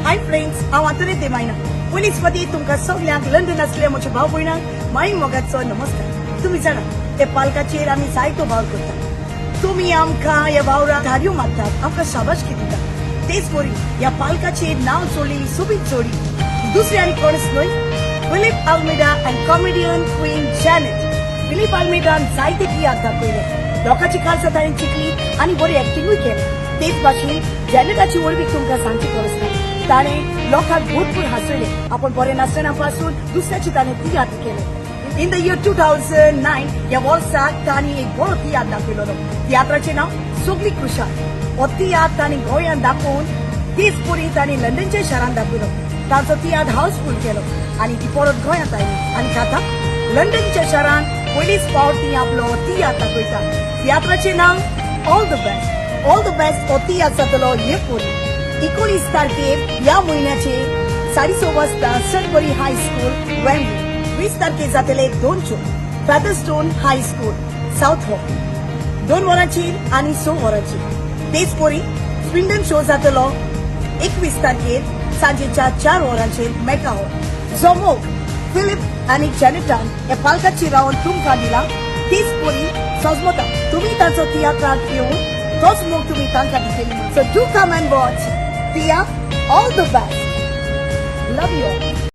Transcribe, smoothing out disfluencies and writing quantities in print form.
Hi friends, हांव आंतोनेत मायना. पयलींच फावटी तुमकां सगल्यांक, लंडन आसल्या म्हज्या भाव भयणांक माई मोगाचो नमस्कार. तुमी जाणा, ते पालकाचेर आमी जायतो वावर करता. तुमी आमकां ह्या वावराक धाडयो मारतात, आमकां शाबासकी दितात. तेच परी ह्या पालकाचेर नांव जोडलेली सोबीत जोडी दुसरी आनी कोणच न्हय, Philip Almeida and comedian queen Janet. Philip आल्मेडान जायते तियात्र दाखयले, लोकांची काळजां ताणें जिखली आनी बरी एक्टिंगूय केली. तेच भाशेन जॅनेटाची वळवीक तुमकां सांगची गरज ना. ताणें लोकांक भरपूर हांसयले. आपण बरें नासतना पासून दुसऱ्याची ताणें तियात्र केले. In the year 2009 ह्या वर्साक तांणी एक बरो तियात्र दाखयलो. तियात्राचें नांव सगली खुशाल. हो तियात्र तांणी गोंयांत दाखोवन तेच परी तांणी लंडनच्या शारांत दाखयलो. तांचो तियात्र हाऊसफूल केलो आनी ती परत गोंयांत आयली आनी आतां लंडनच्या शारांत पयलीच फावट ती आपलो तियात्र दाखयता. तियात्राचें नांव all the best. All the best हो तियात्र जातलो हे परी 19 तारखेर ह्या म्हयन्याचे 6:30 वाजता सडबरी हाय स्कूल, वेम्बली. 20 तारखेर जातले दोन show, Featherstone high school, south hall, 2 वरांचेर आनी 6 वरांचेर. तेच परी स्विंडन शो जातलो 21 तारखेर सांजेच्या 4 वरांचेर, मेका हॉल. जो मोग फिलिप आनी जॅनेटान ह्या पालकाचेर रावन तुमकां दिला, तीच परी सजमता तुमी तांचो तियात्राक येवन तोच मोग तुमी तांकां दितली. So do come and watch tiatr all the best. Love you.